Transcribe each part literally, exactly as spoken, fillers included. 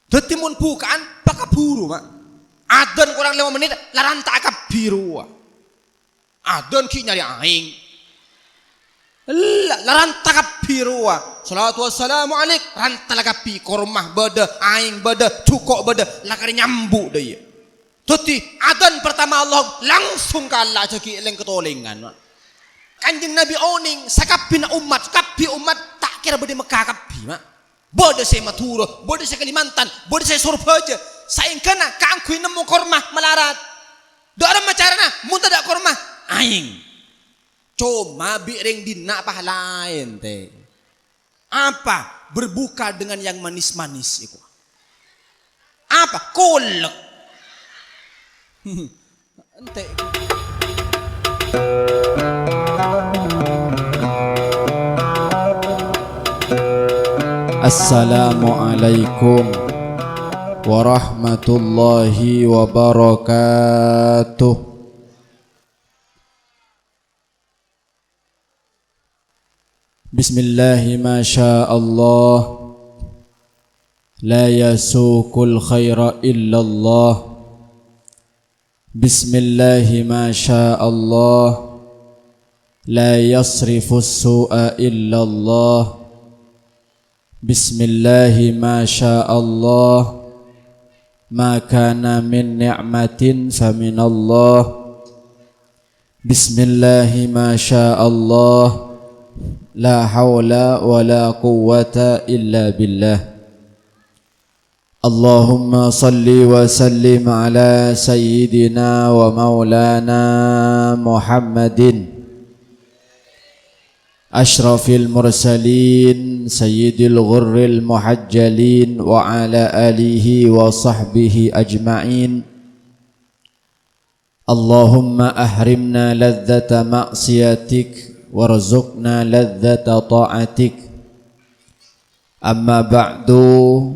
Dhâddhi mon buka'an, pakabhuru, Ma'. Adzan korang lèma mennit, la ranta' kabbhi rowa. Adzan ghi' nyarè aèng. La, la ranta' kabbhi rowa. Shalawatu wassalamu alaik, ranta' la kabbhi. Korma bâdâ, aèng bâdâ, jhuko' bâdâ, la karè nyambu dâ' iyâ. Dhâddhi, adzan pertama Allah langsung ka Allah, jhâ' ghi' lèng-katolèngan, Ma'. Kanjeng Nabi onèng, sakabbhina ommat, kabbhi ommat ta' kèra bâdâ è Mekkah kabbhi, Ma'. Bâdâ sè Madhurâ, bâdâ sè Kalimantan, bâdâ sè Sorbhâjâ. Saèngghâna kaangghuy nemmo korma malarat. Dâ' remma carana, mon tadâ' korma, aèng. Coma bi' rèng dinna' pas laèn, tè. Apa? Berbuka dengan yang manis-manis, iku. Apa? Kolek. Ente'. Assalamualaikum warahmatullahi wabarakatuh. Bismillah, masya Allah. La yasuqul khaira illallah. Bismillah, masya Allah. La yasrifus su'a illallah. Bismillah, masya Allah. Ma kana min ni'matin faminallah. Bismillah, masya Allah. La haula wa la quwwata illa billah. Allahumma salli wa sallim ala sayyidina wa maulana Muhammadin, asyrafil mursalin, sayyidil ghurril muhajjalin, wa ala alihi wa sahbihi ajma'in. Allahumma ahrimna ladzata ma'siyatik, warzuqna ladzata ta'atik. Amma ba'du,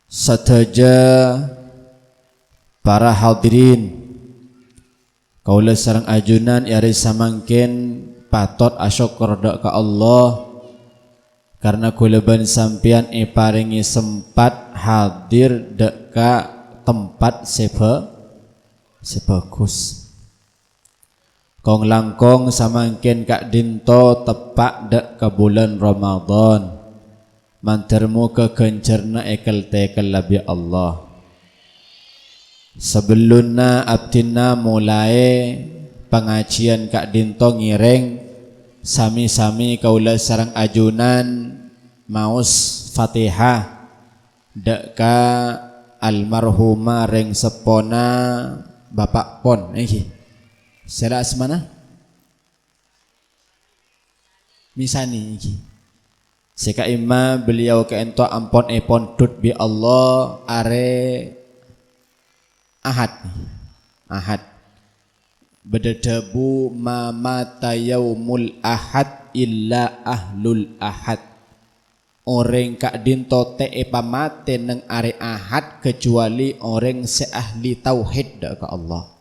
sadhâjâ para hadirin, kaulâ sareng ajunan è arè samangkèn patot asokkor dâ' ka Allah, karna kaulâ bân sampèyan èparèngè sempat hadir dâ' ka tempat sè bhâ-, sè bhâghus. Kong-langkong samangkèn ka'dinto teppa' dâ' ka bulân Ramadhan. Mandhâr moghâ ghânjhârânna èkel-tèkel bi' Allah. Sabellunna abdhina molaè pangajiyân ka'dinto ngèrèng, sami-sami kaulâ sareng ajunan maos Fatihah dâ' ka almarhumah rèng seppona Bapa' Pon, èngghi. Sèra asmana? Misani, èngghi. Sè ka'imma beliau ka'ento ampon èpondhut bi' Allah arè Ahad. Ahad. Bâdâ dhâbu, "Ma mata yaumul Ahad illa ahlul Ahad." Orèng ka'dinto ta' èpamatè neng arè Ahad, kecuali orèng sè ahli tauhid dâ' ka Allah.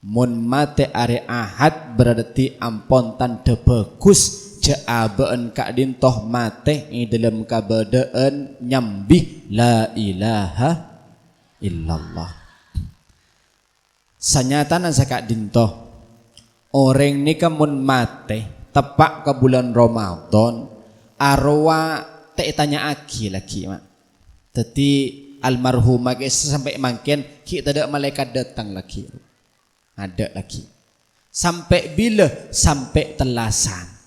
Mon matè arè Ahad, berarti ampon tandhâ bhâghus, jhâ' abâ'na ka'dinto matè è dhâlem kabâdâ'ân nyambi la ilaha illallah. Sanyatana saka'dinto, orèng nèka mon matè teppa' ka bulân Ramadhan, arowa ta' ètanya'aghi laghi', Ma'. Dhâddhi, almarhumah kè sampè' mangkèn ghi' tadâ' malaèkat dâteng laghi'. Adâ' laghi'. Sampè' bilâ? Sampè' tellasan.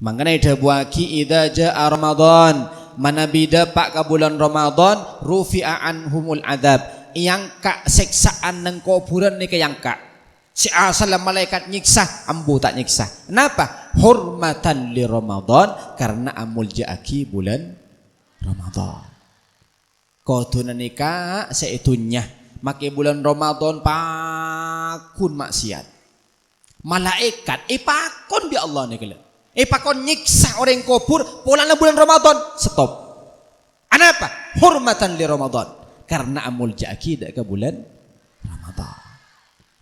Mangkana èdhâbuwâghi, "Idza jaa Ramadhan," manabi dâpa' ka bulân Ramadhan, "rufi'a anhumul adzab," èangka' sèksa'an neng kobhurân nèka èangka'. Sè asalla malaèkat nyèksa, ambu ta' nyèksa. Napa? Hurmatan li Ramadhan, karna amoljâ'aghi bulân Ramadhan. Kodhuna nèka sè è dhunnya, makè bulân Ramadhan pagghun ma'siyat. Malaèkat èpakon bi' Allah nèka, lè. Èpakon nyèksa orèng kobhur polana bulân Ramadhan. Stop. Anapa? Hurmatan li Ramadhan. Karna amoljâ'aghi dâ' ka bulân Ramadhan.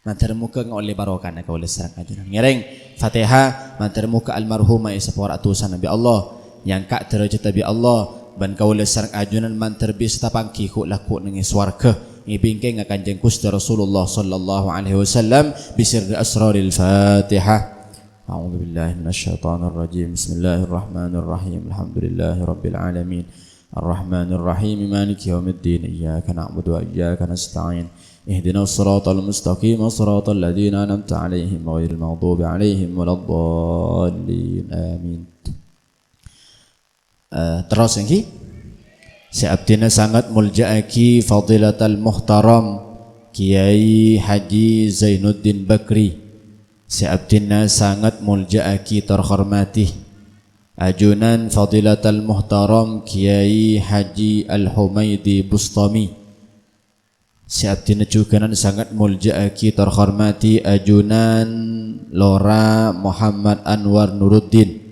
Mandhâr moghâ ngaollè barokana kaulâ sareng ajunan. Ngèrèng Fatihah, mandhâr moghâ almarhumah èsapora dusana bi' Allah. Nyangka' dârâjhâddhâ bi' Allah, bân kaulâ sareng ajunan mandhâr bisa tapangghi ghu'-lagghu' neng è sowarghâ, ngèbingkènga Kanjeng Ghustè Rasulullah sallallahu alaihi wasallam bi sirri asraril Fatihah. A'udzubillahi minasyaitonirrajim. Bismillahirrahmanirrahim. Alhamdulillahirabbil alamin. Arrahmanirrahim. Maliki yaumiddin. Iyyaka na'budu wa iyyaka nasta'in. Ihdinas siratal mustaqim. Siratal ladzina an'amta 'alaihim ghairil maghdubi 'alaihim waladdallin. Amin. Eh, terros, èngghi. Sè abdhina sanget molja'aghi Fadilatal Muhtaram Kiai Haji Zainuddin Bakri. Sè abdhina sanget molja'aghi tor hormadhi ajunan Fadilatal Muhtaram Kiai Haji Al-Humaidi Bustami. Sè abdhina jhughân sanget molja'aghi tor hormadhi ajunan Lora Muhammad Anwar Nuruddin.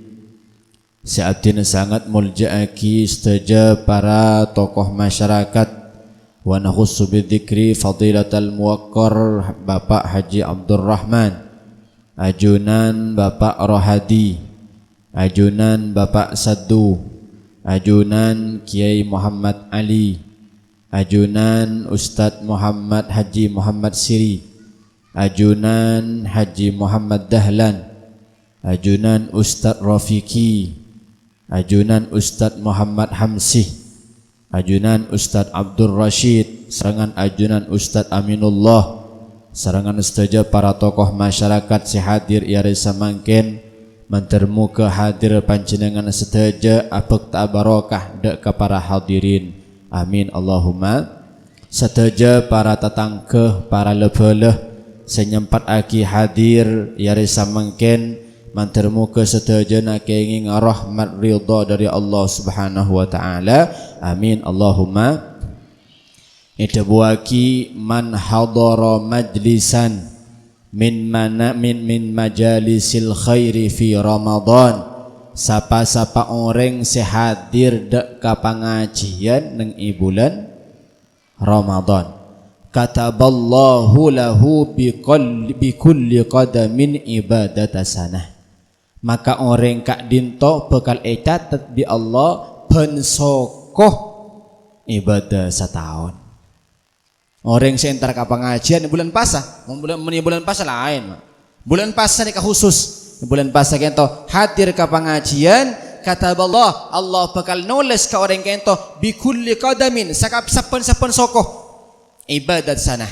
Sè abdhina sanget molja'aghi sadhâjâ para tokoh masyarakat, wa nakhussu bidzikri Fadilatal Muwaqqar Bapak Haji Abdurrahman, ajunan Bapak Rohadi, ajunan Bapak Saddu, ajunan Kiai Muhammad Ali, ajunan Ustadz Muhammad Haji Muhammad Siri, ajunan Haji Muhammad Dahlan, ajunan Ustadz Rafiki, ajunan Ustadz Muhammad Hamsih, ajunan Ustadz Abdul Rasyid, sarengan ajunan Ustadz Aminullah, sarengan sadhâjâ para tokoh masyarakat sè hadir è arè samangkèn, mandhâr moghâ hadir panjhennengngan sadhâjâ abhâkta barokah dâ' ka para hadirin. Amin, Allahumma. Sadhâjâ para tatangghâ, para la-bhâlâ sè nyempataghi hadir è arè samangkèn, mandhâr moghâ sadhâjâna kèngèng rahmat ridha dhâri Allah Subhanahu wa Ta'ala. Amin, Allahumma. Èdhâbuwâghi, "Man hadhara majlisan min mana-, min, min majalisil khairi fi Ramadan." Sapa-sapa orèng sè hadir dâ' ka pangajhiyân neng è bulân Ramadan, "Kataballahu lahu bi qal-, bi kulli qadamin ibadata sanah." Maka orèng ka'dinto bhâkal ècatet bi' Allah bân soko ibadah sataon. Orèng sè entar ka pangajhiyân bulân pasa, mon bulân, mon bulân pasa laèn, Mak. Bulân pasa nèka khusus. Bulân pasa kènto hadir ka pangajhiyân, kataballah, Allah bhâkal nolès ka orèng kènto bi kulli qadamin, sakab-, sabbhân-sabbhân soko, ibadat sanah.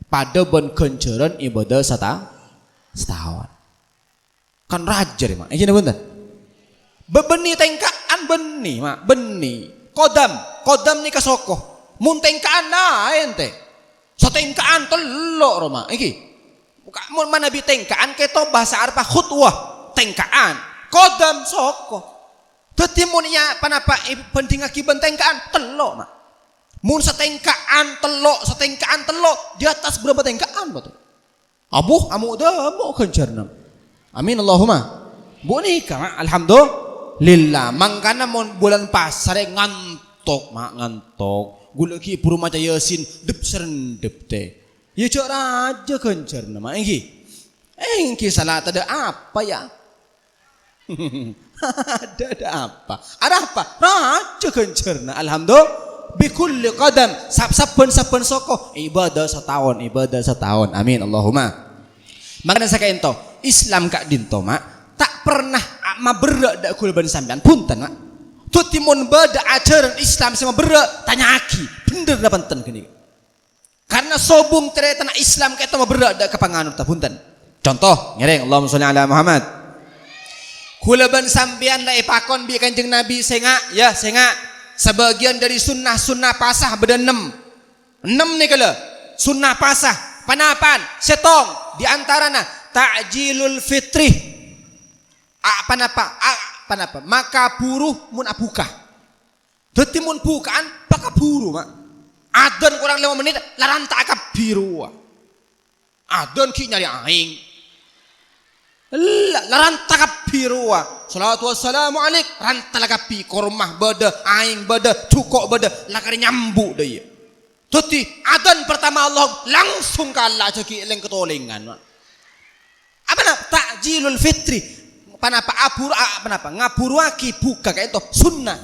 Padâ bân ghânjhârân ibadah sata-, sataon. Kan rajâ rè, Mak. Èngghi napa bhunten? Bâbânnè tèngka'an bânnè, Mak, bânnè. Kodam, kodam nèka soko. Mon tèngka'an laèn, tè. Satèngka'an tello' rowa, Mak. Èngghi. Ka-, mon manabi tèngka'an kèto bhâsa Arabbhâ khutwah, tèngka'an. Kodam soko. Dhâddhi mon iyâ ponapa èbhândhingngaghi bân tèngka'an, tello', Mak. Mon satèngka'an tello', satèngka'an tello', di atas bârâmpa tèngka'an, Pak? Abu, amo'-dâmo' ghânjhârânna. Amin, Allahumma. Bu nèka, Mak, alhamdulillah. Mangkana mon bulân pasa rè ngantok, Mak, ngantok. Ghulâ ghi' buru maca Yasin, dep-serendep, tè. Iyâ, jhâ' rajâ ghânjhârânna, Mak, èngghi. Èngghi, sala tadâ' apa, yâ? Adâ', adâ' apa? Adâ' apa? Rajâ ghânjhârânna. Alhamdulillah. Bi kulli qadam. Sab-, sabbhân-sabbhân soko. Ibadah sataon, ibadah sataon. Amin. Allahumma. Mangkana saka'ènto, Islam ka'dinto, Mak, ta' pernah a-, maberrâ' dâ' ghulâ bân sampèyan. Bhunten, Mak. Dhâddhi mon bâdâ ajhârân Islam sè maberrâ', tanya'aghi. Bhendher napa enten ghânèka? Karna sobung tarètanna Islam kèto maberrâ' dâ' ka panganotta, bhunten. Conto, ngèrèng, Allahumma sholli ala Muhammad. Ghulâ bân sampèyan la èpakon bi' Kanjeng Nabi, sènga', yâ, sènga'. Sabâgiyân dâri sunnah-sunnah pasa bâdâ ennem. Ennem nèka la, sunnah pasa. Ponapa'an? Sèttong, di antarana ta'jilul fitri. A-, ponapa? A-, ponapa? Maka buru mon abhuka. Dhâddhi mon bhuka'an, pakabhuru, Mak. Adzan korang lèma mennit, la ranta' kabbhi rowa. Adzan ghi' nyarè aèng. La, la ranta' kabbhi rowa. Shalatu wassalamu alaik, ranta' la kabbhi, korma bâdâ, aèng bâdâ, jhuko' bâdâ, la karè nyambu dâ' iyâ. Dhâddhi, adzan pertama Allah, langsung ka Allah, jhâ' ghi' lèng-katolèngan, Mak. Apana? Ta'jilul fitri. Ponapa abhur-, a-, ponapa? Ngaburuwaghi bhuka ka'ento sunnah.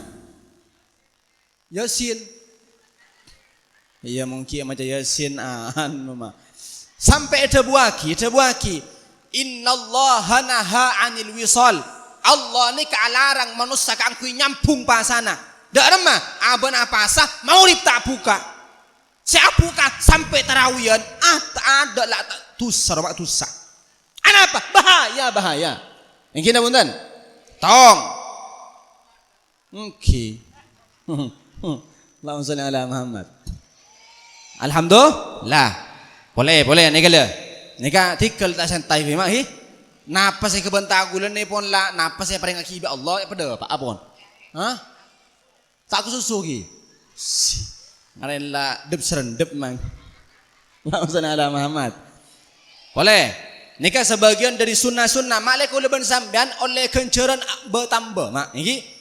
Yasin. Iyâ, mon ghi' maca Yasin, anu, ma. Sampè' èdhâbuwaghi, èdhâbuwaghi, "Innallaha naha 'anil wisal." Allah nèka alarang manossa kaangghuy nyambhung pasana. Dâ' remma, abâ'na pasa, maghrib ta' bhuka. Sè abhuka sampè' tarawiyan, ah, ta-, adâ' la ta-, dhusa, roma dhusa. Anapa? Bahaya, bahaya. Èngghi napa bhunten? Tong. Èngghi. Allahumma sholli ala Muhammad. Alhamdulillah. Polè, polè, nèka lho. Nèka dhigghâl ta' santai, ma, ghi. Napa sè èkabânta kaulâ nèpon la, napa sè èparèngaghi bi' Allah, padâ, Pak, apon? Hah? Ta' kususu ghi. Si. Ngarèn la dep-serendep, mang. Allahumma sholli ala Muhammad. Polè. Nèka sabâgiyân dâri sunna-sunna. Ma'lè kaulâ bân sampèyan ollè ghânjhârân bâ-, tamba, ma. Èngghi.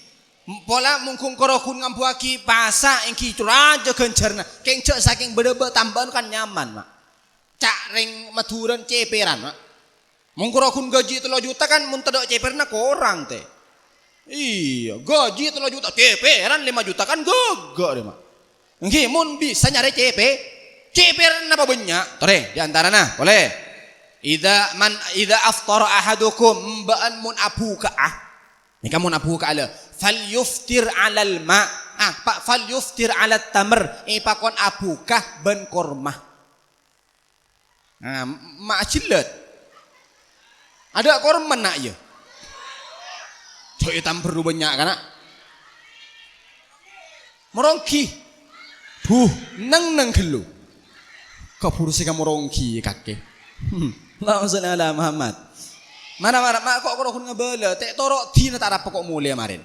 Pola mongghung karo ghun ngambuwâghi pasa èngghi rajâ ghânjhârânna. Kèng jhâ' sakèng bâdâ bâ-, tamba'an kan nyaman, ma. Ca' rèng Madhurâ cèpèran, ma. Mon karo ghun gajhi tello juta kan mon tadâ' cèpèranna korang, tè. Iyâ, gajhi tello juta, cèpèran lèma juta kan ghâghâ, rè, ma. Èngghi, mon bisa nyarè cèpè-, cèpèran napa bânnya'? Torè, di antarana, polè. Idza man, idza aftara ahadukum, bâ'ân mon abhuka'a. Nèka mon abhuka'a, lho. Falyuftir 'alal ma'. Ah, pa-, falyuftir 'alat tamr. Èpakon abhuka bân korma. Nah, ma' ajhellât. Adâ' kormana, iyâ. Jhâ' ètamberru bânnya', kana'. Moronggi. Buh, neng-neng ghâllu. Kabhuru sè ka moronggi, kakè. Hmm. Allahumma sholli ala Muhammad. Mara, mara, ma' ko' karo ghun ngabâlâ, tè' toro' dina ta' arapa ko' molè marèn.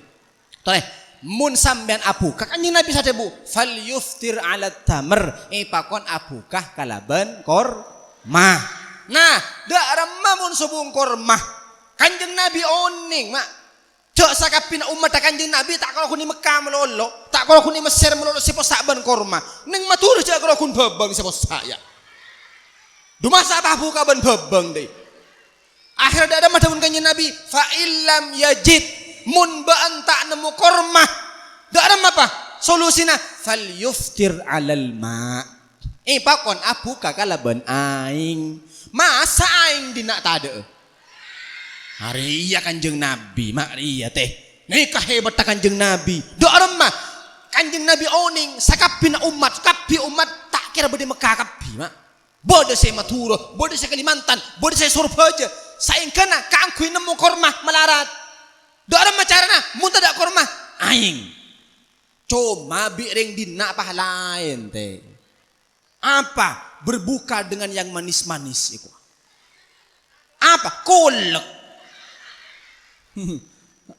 Torè, mon sampèyan abhuka, Kanjeng Nabi sadhâbu, "Falyuftir 'alat tamr," èpakon abhuka kalabân korma. Nah, dâ' remma mon sobung korma. Kanjeng Nabi onèng, ma'. Jhâ' sakabbhina ommaddhâ Kanjeng Nabi ta' karo ghun è Mekkah malolo, ta' karo ghun è Messer malolo sè possa' bân korma. Neng Madhurâ jhâ' karo ghun bhâbâng sè possa', yâ. Dumasa abhuka bân bhâbâng, dâi. Akhèrra dâ' remma dhâbuna Kanjeng Nabi, "Fa illam yajid," mon bâ'ân ta' nemmo korma, dâ' remma apa solusina? "Falyuftir 'alal ma'." Èpakon abhuka kalabân aèng. Masa aèng dinna' tadâ'â? Arèya Kanjeng Nabi, ma' rèya, tè. Nèka hebatta Kanjeng Nabi. Dâ' remma Kanjeng Nabi onèng, sakabbhina ommat, kabbhi ommat ta' kèra bâdâ è Mekkah kabbhi, ma'. Bâdâ sè Madhurâ, bâdâ sè Kalimantan, bâdâ sè Sorbhâjâ. Saèngghâna kaangghuy nemmo korma malarat. Dâ' remma carana, mon tadâ' korma, aèng. Coma bi' rèng dinna' pas laèn, tè. Apa? Berbuka dengan yang manis-manis, iku. Apa? Kolek.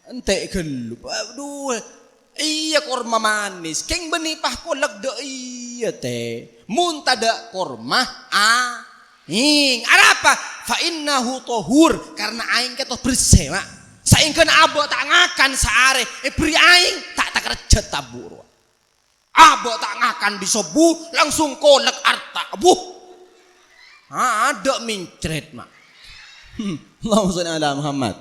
Ente' ghâllu. Aduh. Iyâ, korma manis. Kèng bânnè pas kolek dâ' iyâ, tè. Mon tadâ' korma, aèng. Arapa? Fa innahu tahur. Karena aèng kèto bersè, ma'. Saèngghâna abâ' ta' ngakan saarè, èbherri' aèng, ta' takerjhât tabu' rowa. Abâ' ta' ngakan dhi' sobbhu, langsung kolek arta'. Buh. Adâ' mencret, ma'. Hmm. Allahumma sholli ala Muhammad.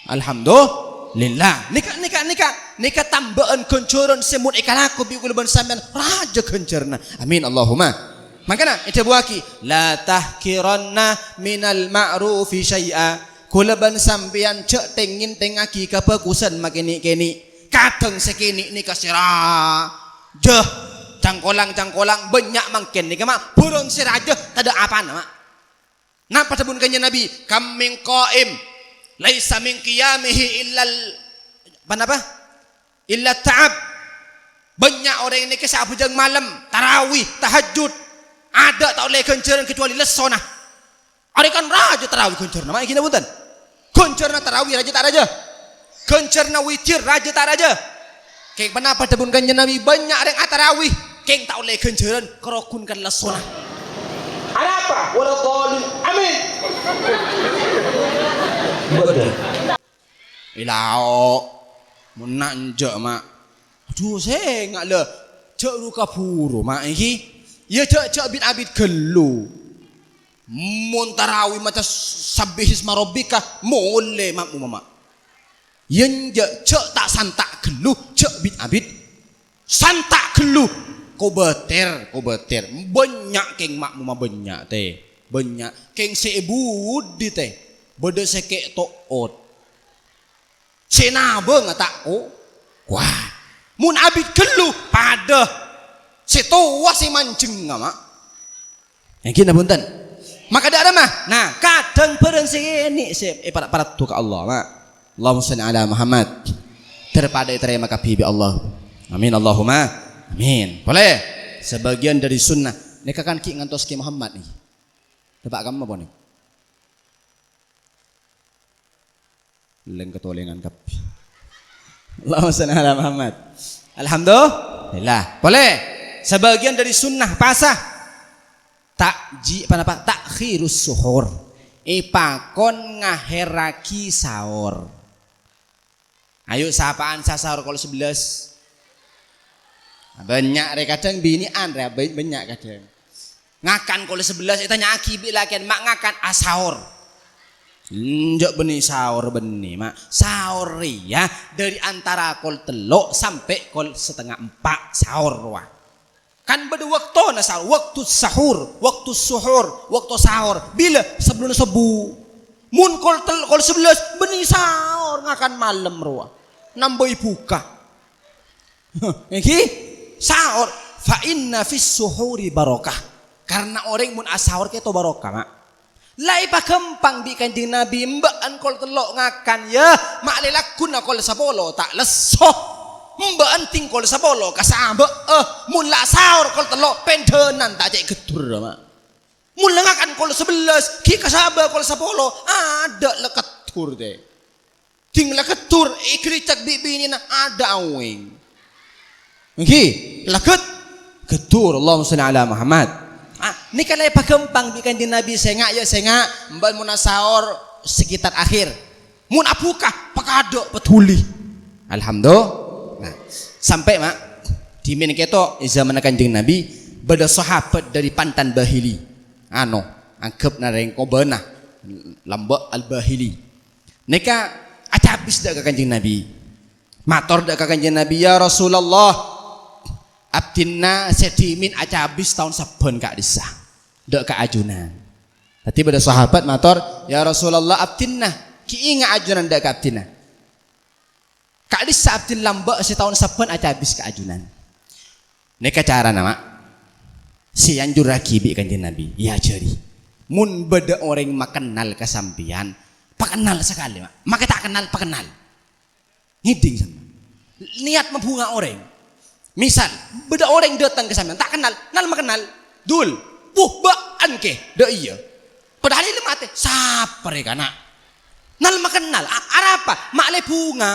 Alhamdulillah. Nèka, nèka, nèka, nèka tambâ'ân ghânjhârân sè mon èkalako bi' kaulâ bân sampèyan rajâ ghânjhârânna. Amin, Allahumma. Mangkana èdhâbuwâghi, "La tahqiranna minal ma'rufi syai'a." Kaulâ bân sampèyan jhâ' tèng-ngèntèngngaghi kabhâghusân makènè'-kènè'. Kadhâng sè kènè' nèka sè rajâ. Cangkolang-cangkolang bânnya' mangkèn nèka, ma', bhurung sè rajâ tadâ' apana, ma'. Napa dhâbuna Kanjeng Nabi? "Kam min qa'im, laisa min qiyamihi illal," apa napa? "Illa ta'ab." Bânnya' orèng nèka sè abhâjâng malem, tarawih, tahajjud. Adâ' ta' ollè ghânjhârân kecuali lessona. Arè kan rajâ tarawih ghânjhârânna, ma' èngghi napa bhunten? Ghânjhârânna tarawih rajâ ta' rajâ? Ghânjhârânna witir rajâ ta' rajâ? Kèng ponapa dhâbuna Kanjeng Nabi, bânnya' rèng atarawih, kèng ta' ollè ghânjhârân, karoghun kan lessona. Arapa? Wala dhalin. Amin. Betul. Ilao. Mon enjâ', ma'. Adhu, sènga' la. Jhâ' ru kabhuru, ma', èngghi. Iyâ, jhâ', jhâ' bit-abit ghâllu. Mon tarawih maca Sabbihisma Rabbika, molè ma'mumma, ma'. Iyâ, jhâ', jhâ' ta' santa' ghâllu, jhâ' bit-abit. Santa' ghâllu, kobâtèr, kobâtèr. Bânnya' kèng ma'mumma bânnya', tè. Bânnya'. Kèng sè èbudi, tè. Bâdâ sè kè' to'ot. Sè nabângnga ta' ko-, kowat. Mon abit ghâllu, padâ. Sè towa sè manjhengnga, ma'. Èngghi, napa bhunten? Maka dâ' remma. Nah, kadhâng bhârâng sè kènè' sè èpara-, paraddu ka Allah, ma'. Allahumma shalli ala Muhammad. Ter padâ ètarèma kabbhi bi' Allah. Amin, Allahumma amin. Polè. Sabâgiyân dâri sunnah. Nèka kan ghi' ngantos Kè Muhammad nèka. Dâpa' kamma ponè. Lèng katolèngan kabbhi. Allahumma shalli ala Muhammad. Alhamdulillah. Polè. Sabâgiyân dâri sunnah pasa. Ta'ji-, apa napa? Ta'khirus suhur. Èpakon ngahèrraghi saor. Ayo, sapa'an sè asaor kol sabellâs? Bânnya' rè, kadhâng binè'an rè, bân-, bânnya' kadhâng. Ngakan kol sabellâs, ètanya'aghi bi' lakèna, "Ma' ngakan?" "Asaor." "Enjâ' bânnè saor bânnè, ma'." Saor rèya dâri antara kol tello' sampè' kol satengnga empa', saor rowa. Kan bâdâ bâktona saor, waktu sahur, waktu suhur, waktu saor. Bilâ? Sabellunna sobbhu. Mon kol tel-, kol sabellâs, bânnè saor, ngakan malem rowa. Nambâi buka. Èngghi? Saor. "Fa inna fis suhuri barokah." Karna orèng mon asaor kèto barokah, ma'. La èpaghâmpang bi' Kanjeng Nabi, embâ'ân kol tello' ngakan, yâ, ma' lè lagghuna kol sapolo, ta' lesso. Embâ'ân tèng kol sapolo, kasabâ'â. Mon la saor kol tello', pèndhânan ta' cè' gheddur, ma'. Mon la ngakan kol sabellâs, ghi' kasabâ kol sapolo, adâ' la gheddur, tè. Ding la gheddur, èghricak bi' binèna, adâ' awèng. Èngghi, la ghed-, gheddur. Allahumma shalli ala Muhammad. Ah, nèka la èpaghâmpang bi' Kanjeng Nabi, "Sènga', yâ, sènga'. Embâ'ân mon asaor sekitar akhir. Mon abuka, pakadâ', paduli." Alhamdulillah. Nah, sampè', ma', dhimèn kèto, è zamanna Kanjeng Nabi, bâdâ sahabat dâri Pantan Bahili. Ano, anggep narèng kobâna, Lambâ' Al-Bahili. Nèka acabis dâ' ka Kanjeng Nabi. Mator dâ' ka Kanjeng Nabi, "Ya Rasulullah, abdhina sè dhimèn acabis taon sabbhân ka'dhissa', dâ' ka ajunan." Dhâddhi bâdâ sahabat mator, "Ya Rasulullah, abdhina, ghi' ènga' ajunan dâ' ka abdhina. Ka'dhissa' abdhina lambâ' sè taon sabbhân acabis ka ajunan." Nèka carana, ma', sè èanjurraghi bi' Kanjeng Nabi, èajhâri. Mon bâdâ orèng makennal ka sampèyan, pakennal sakalè, ma'. Makè ta' kennal, pakennal. Ngèdhing sampèyan. Niat mabhunga orèng. Misal, bâdâ orèng dâteng ka sampèyan, ta' kennal, nal makennal. "Dul, wuh, bâ'ân kè?" "Dâ' iyâ." Padahal èlem atè, "Sapa rè kana'?" Nal makennal, a-, arapa? Ma' lè bhunga.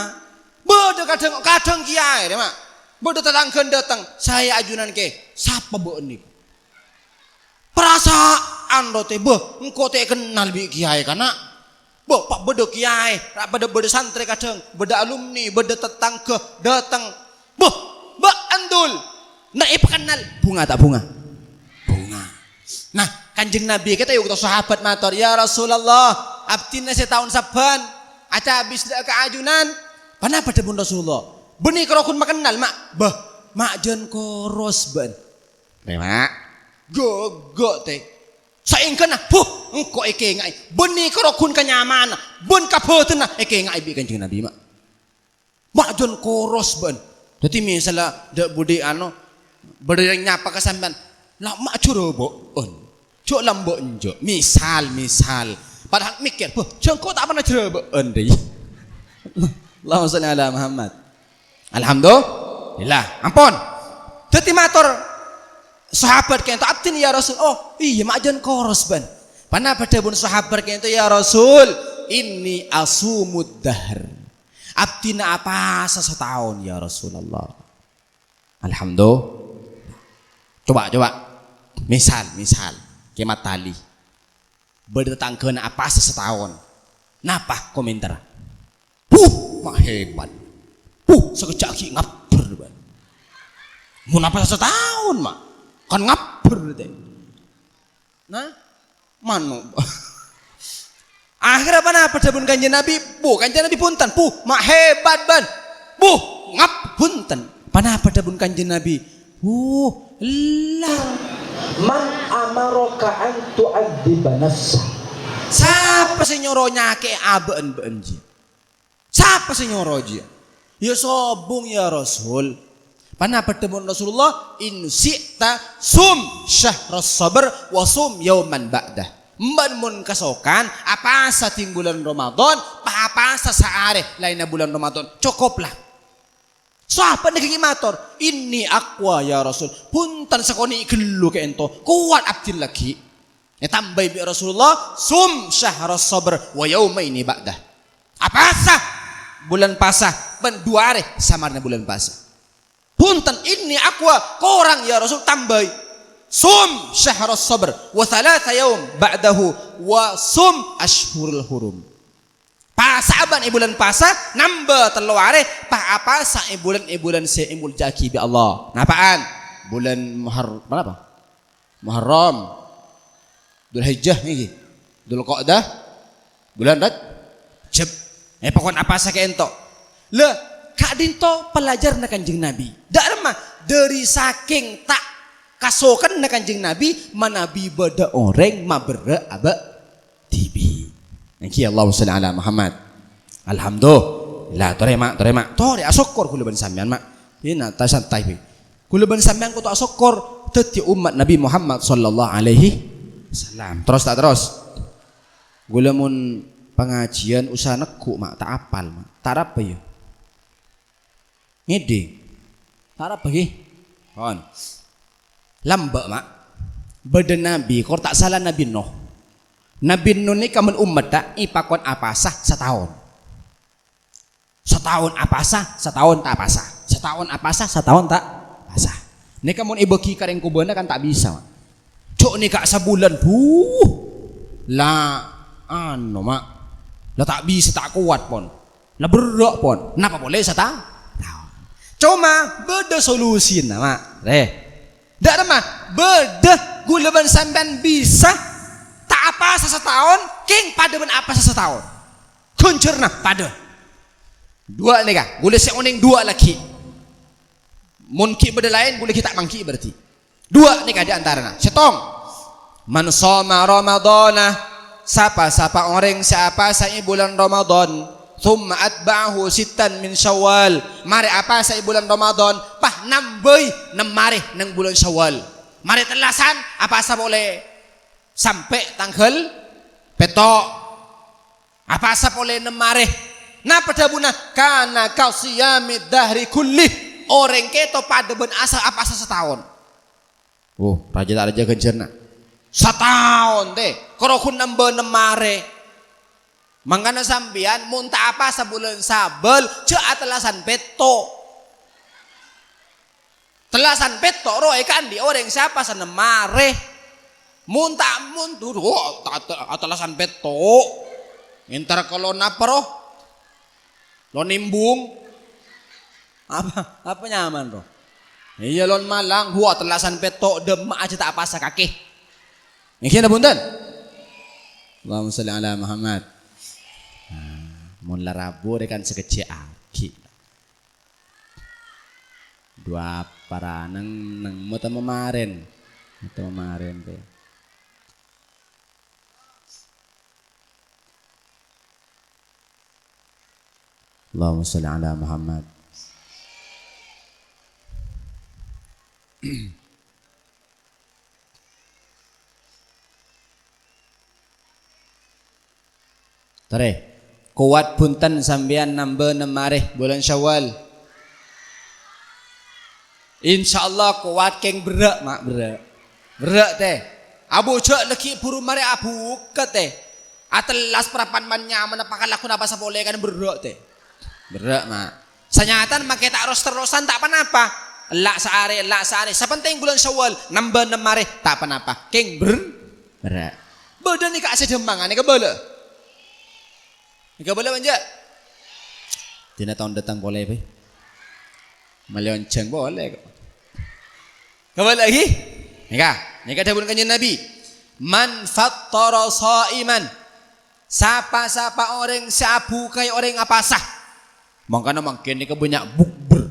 Bâdâ kadhâng, kadhâng kèyaè rè, ma'. Bâdâ tatangghâna dâteng, "Saè ajunan kè, sapa bâ'ân nèko?" Parasa'an ro tè, "Bâh, engko' ta' èkennal bi' kèyaè kana'." Bâh, pa-, bâdâ kèyaè, ra-, bâdâ, bâdâ santrè kadhâng, bâdâ alumni, bâdâ tatangghâ dâteng. "Bâh, bâ'ân, Dul." Nè' èpakennal, bhunga ta' bhunga? Bhunga. Nah, Kanjeng Nabi kèta è bâkto sahabat mator, "Ya Rasulullah, abdhina sè taon sabbhân acabis dâ' ka ajunan." Ponapa dhâbuna Rasulullah? "Bânnè karo ghun makennal, ma'." "Bâh, ma' jân koros bâ'ân." Rè, ma'. Ghâghâ, tè. Saèngghâna, bhuh, engko' èkèngaè. Bânnè karo ghun ka nyamana, bân ka bhâdhânna èkèngaè bi' Kanjeng Nabi, ma'. Ma' jân koros bâ'ân. Dhâddhi, misalla dâ' budi ano, bâdâ orèng nyapa ka sampèyan, "La, ma' jhârâbâ'ân. Jhâ' lambâ' enjâ'." Misal, misal. Padahal mèkkèr, "Bâh, jhâ' engko' ta' pernah jhârâbâ'ân, rè." Allahumma shalli ala Muhammad. Alhamdulillah. Ampon. Dhâddhi mator sahabat kènto, "Abdhina, ya Rasul." "Oh, iyâ, ma' jân koros bâ'ân." Ponapa dhâbuna sahabat kènto, "Ya Rasul, inni asumud dahr." Abdhina apasa sataon, ya Rasulullah. Alhamdulillah. Coba, coba. Misal, misal. Kè Mat Tali. Bâdâ tatangghâna apasa sataon. Napa komentarra? "Huh, ma' hebat. Huh, sakejjhâ' ghi' ngabbher, bâ'ân." Mon apasa sataon, ma'. Kan ngabbher, tè. Nah, Mano'. Akhirnya ponapa dhâbuna Kanjeng Nabi? Bu, Kanjeng Nabi bhunten, bu, ma' hebat bân. Bu, ngap bhunten. Ponapa dhâbuna Kanjeng Nabi? Bu, ella. Man amaraka an tu'adziba nafsak? Sapa sè nyoro nyakè'è abâ'na bâ'na jiyâ? Sapa sè nyoro jiyâ? Ya sobung, ya Rasul. Ponapa dhâbuna Rasulullah? "In syi'ta sum syahras sabr wa sum yauman ba'dah." Emban mon kasokan, apasa dhing bulân Ramadan, pa-, apasa saarè laènna bulân Ramadan. Cokop la. Sahabat nèka ghi' mator, "Inni aqwa ya Rasul." Bhunten sakonè' ghâllu ka'ènto, kowat abdhina lagghi'. Ètambâi bi' Rasulullah, "Sum syahras sabr wa yaumaini ba'dah." Apasa bulân pasa bân duwâ arè samarèna bulân pasa. Bhunten, "Inni aqwa," korang ya Rasul, tambâi. "Sum syahras sabr wa thalatha yaum ba'dahu wa sum ashhurul hurum." Pasa bân è bulân pasa, nambâ tello arè, pa-, apasa è bulân-è bulân sè èmoljâ'aghi bi' Allah. Napa'an? Bulân Muhar-, ponapa? Muharram, Dzulhijjah nèka, Dzulqa'dah, bulân Rajab. È, pokon apasa ka'ènto. La, ka'dinto pelajaranna Kanjeng Nabi. Dâ' remma, dâri sakèng ta' kasokanna Kanjeng Nabi, manabi bâdâ orèng maberrâ' abâ' dhibi'. Èngghi, Allahumma shalli ala Muhammad. Alhamdulillah, torè, Ma', torè, Ma'. Torè, asokkor kaulâ bân sampèyan, Ma'. Ina, ta-, santai, bi. Kaulâ bân sampèyan kodhu asokkor dhâddhi ommat Nabi Muhammad sallallahu alaihi wasallam. Terros ta' terros? Kaulâ mon pangajiyân usaha neggu', Ma', ta' apal, Ma'. Ta' arapa, yâ? Ngèdhing. Ta' arapa, ghi? Pon. Lambâ', Ma'. Bâdâ nabi, kor ta' sala Nabi Nuh. Nabi Nuh nèka mon ommatta èpakon apasa sataon. Sataon apasa, sataon ta' apasa. Sataon apasa, sataon ta' apasa. Nèka mon èbâgi ka rèng kobâna kan ta' bisa, Ma'. Jhâ' nèka sabulân, buh. La, anu, Ma'. La ta' bisa, ta' kowat, pon. La berrâ', pon. Napa polè sata-, taon. Coma bâdâ solusina, Ma'. Rè. Dâ' remma, bâdâ kaulâ bân sampèyan bisa ta' apasa sataon, kèng padâ bân apasa sataon. Ghânjhârna padâ. Duwâ' nèka, kaulâ sè onèng duwâ' lagghi'. Mon ghi' bâdâ laèn, kaulâ ghi' ta' mangghi' berarti. Duwâ' nèka di antarana. Sèttong. Man shoma Ramadhana, sapa-sapa orèng sè apasa è bulân Ramadan, tsumma atba'ahu sittan min Syawal, marè apasa è bulân Ramadan, pas nambâi nem arè neng bulân Syawal. Marè tellasan, apasa polè sampè' tangghâl pètto'. Apasa polè nem arè. Napa dhâbuna? "Kana ka shiyamid dahri kullih." Orèng kèto padâ bân asa-, apasa sataon. Oh, rajâ ta' rajâ ghânjhârna. Sataon, tè. Karo ghun nambâ nem arè. Mangkana sampèyan mon ta' apasa bulân Sabâl, jhâ' atellasan pètto'. Tellasan pètto' rowa èkaandi' orèng sè apasa nem arè. Mon ta', mon tu-, tu-, ta-, ta-, atellasan pètto'. Èntar ka lon apa, rowa? Lon Embung. Apa, apa nyaman, rowa? Iyâ, lon Malang, wah, tellasan pètto', dâmma jhâ' ta' apasa kakè. Èngghi napa bhunten? Allahumma shalli ala Muhammad. Nah, mon la rabu rè kan sakejjhâ' aghi'. Dua para neng, neng, mata mamarèn. Mata mamarèn, tè. Allahumma shalli ala Muhammad. Torè, kowat bhunten sampèyan nambâ nem arè bulân Syawal. Insyaallah kowat kèng berrâ', Ma', berrâ'. Berrâ', tè. Abu jhâ' lagghi' buru marè abukka', tè. Atellas parappa'na man nyamana pakalakowan apasa polè kan berrâ', tè. Berrâ', Ma'. Sanyatana makè ta' ros-terrosan ta' ponapa. Ella' saarè, ella' saarè. Sapentèng bulân Syawal, nambâ nem arè, ta' ponapa. Kèng ber-, berrâ'. Bâdâ nèka sè dâmmangan, nèka bâlâ. Nèka bâlâ apa enjâ'? Dina taon dâteng polè, bhâi. Malè onjhâng polè kok. Kabâlâ ghi? Nèka, nèka dhâbuna Kanjeng Nabi. Man fattara sha'iman. Sapa-sapa orèng sè abhukaè orèng apasa. Mangkana mangkèn nèka bânnya' bukber.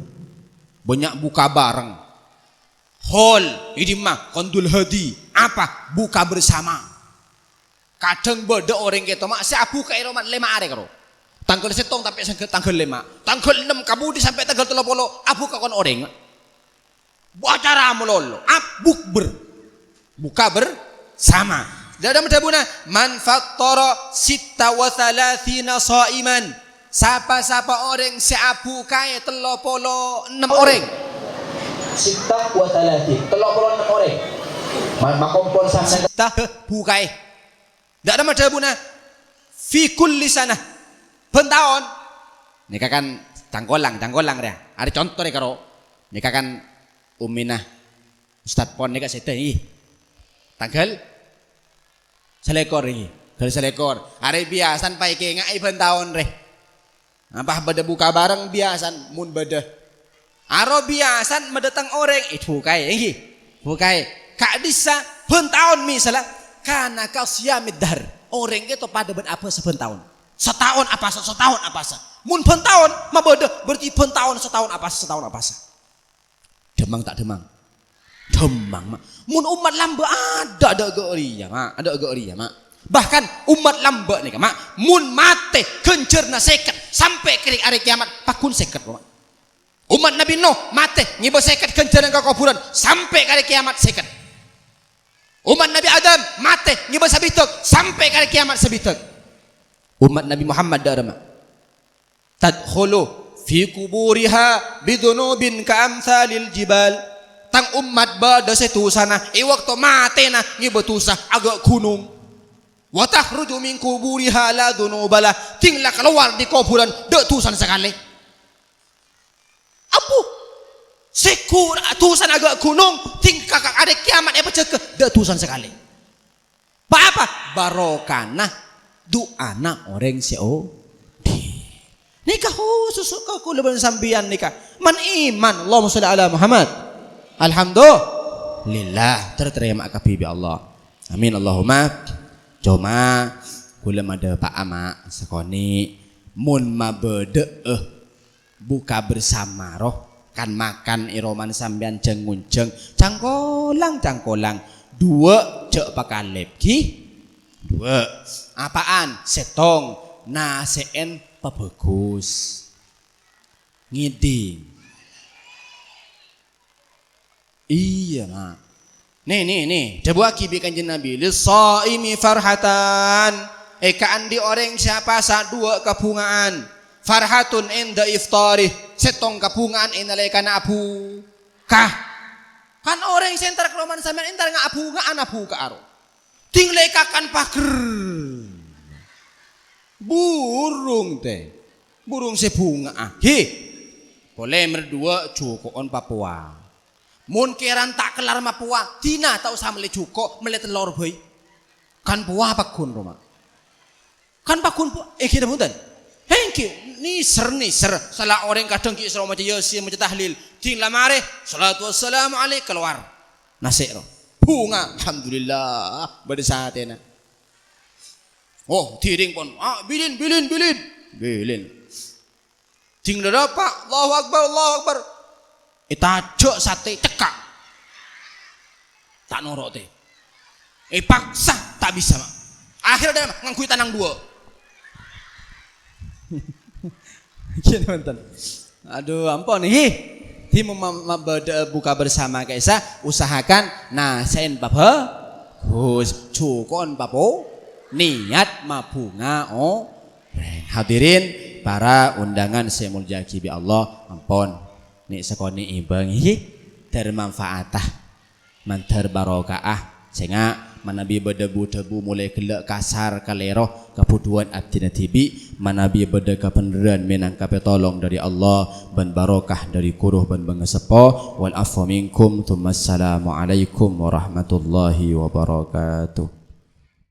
Bânnya' buka bareng. Hol, è dimma, Qandul Hadi. Apa? Buka bersama. Kadhâng bâdâ orèng kèto, ma', sè abhukaè roman lèma arè karo. Tangghâl sèttong sampè' sangghâ-, tangghâl lèma. Tangghâl ennem kabudi sampè' tangghâl tello polo, abhuka kon orèng. Bu acara malolo, ab-, bukber. Buka bersama. Dâ' dâ' dhâbuna, "Man fattara sitta wa thalathina sha'iman." Sapa-sapa orèng sè abhukaè tello polo ennem orèng. Sitta wa thalathin, tello polo ennem orèng. Ma-, makompol sa-, sa-, Sitta, bukaè. Dâ' dâ' dhâbuna, "Fi kulli sanah." Bân taon. Nèka kan cangkolang, cangkolang rèya. Arè conto rè karo. Nèka kan ummina Ustad Pon nèka sèdhâ, iyâ. Tangghâl salèkor, iyâ. Tangghâl salèkor. Arè biyasana paèkèngaè bân taon rè. Apa bâdâ buka bareng biyasana, mon bâdâ. Aro biyasana madâteng orèng, èbukaè, èngghi. Bukaè. Ka'dissa bân taon misalla, kana ka shiyamid dahr. Orèng kèto padâ bân apasa bân taon. Sataon apasa, sataon apasa. Mon bân taon mabâdâ, berarti bân taon, sataon apasa, sataon apasa. Dhâmmang ta' dhâmmang? Dhâmmang, Ma'. Mon ommat lambâ' adâ', adâ' gâ' rèya, Ma'. Adâ' gâ' rèya, Ma'. Bahkan ommat lambâ' nèka, Ma', mon matè ghânjhârna sèket sampè' ka arè kèyamat, pagghun sèket, Ma'. Ommat Nabbhi Nuh matè ngèbâ sèket ghânjhârân ka kobhurân sampè' ka arè kèyamat sèket. Ommat Nabbhi Adam matè ngèbâ sabidhâk sampè' ka arè kèyamat sabidhâk. Ommat Nabbhi Muhammad dâ' remma. "Tadkhulu fi quburiha bidzunubin ka amtsalil jibal." Tang ommat bâdâ sè dusana è bâkto matèna ngèbâ dusa aghâ' ghunong. "Wa takhruju min quburiha la dzunuba lah." Dhing la kalowar dâri kobhurân dâ' dusana sakalè. Abu, sè ghur-, dusana aghâ' ghunong, dhing ka, ka arè kèyamat èpajâgâ dâ' dusana sakalè. Pa-apa? Barokana du'ana orèng sè odhi'. Nèka khusus ka kaulâ bân sampèyan nèka. Man iman, Allahumma sholli ala Muhammad. Alhamdulillah, ter-, tarèma kabbhi bi' Allah. Amin, Allahumma. Coma, kaulâ madhâpa'a, Ma', sakonè'. Mon mabâdâ'â buka bersama roh, kan-makan è romana sampèyan jâng-ngonjâng, cangkolang-cangkolang, duwâ' jhâ' pakalèp, ghi? Duwâ'. Apa'an? Sèttong, nasè'en pabhâghus. Ngèdhing. Iyâ, Ma'. Nè, nè, nè, dhâbuwaghi bi' Kanjeng Nabi, "Lis-shaimi farhatan." È kaanḍi' orèng sè apasa duwâ' kabhunga'an. "Farhatun inda iftarih." Sèttong kabhunga'an è nalèkana abuka. Kan orèng sè entar ka romana sampèyan entar nga' abhunga'an abuka aro. Dhing lè kakan pager. Burung tè. Burung sè bhunga'a. He. Polè mèr duwâ' jhuko'on papowa. Mon kèran ta' kellar mapowa, dina ta' osa mellè jhuko', mellè tellor bhâi. Kan powa pagghun, roma. Kan pagghun po-, èngghi napa bhunten? Èngghi, nèser-nèser. Sala orèng kadhâng ghi' soro maca Yasin, maca tahlil. Dhing la marè, "Shalatu wassalamu alaik," kalowar. Nasè' ro. Bhunga, alhamdulillah, bâdâ satèna. Oh, dhiring pon. Ah, bilin, bilin, bilin. Bilin. Dhing la dâpa', Allahu Akbar, Allahu Akbar. Ètajhâk satè, cekka'. Ta' noro' tè. Èpaksa, ta' bisa, Ma'. Akhirnya dâ' ngangghuy tanang duwâ'. Gini, mantan. Aduh, ampon, hi. Dhing ma-, ma-, mabâdâ buka bersama ka'issa, usahakan nasè'en pabhâghus, jhuko'on papo, niat mabhunga, oh. Hadirin, para undangan sè èmoljâ'aghi bi' Allah, ampon, nè' sakonè' èbâng, hi, dhâr manfaata, mandhâr barokaa. Sènga', manabi bâdâ bu-dhâbu molaè ghellâ' kasar kalèro, kabhudhuwân abdhina dhibi', manabi bâdâ kabhendherrân mènangka pètolong dâri Allah, bân barokah dâri ghuru bân bângaseppo. Wal afwa minkum, tsumma assalamualaikum warahmatullahi wabarakatuh.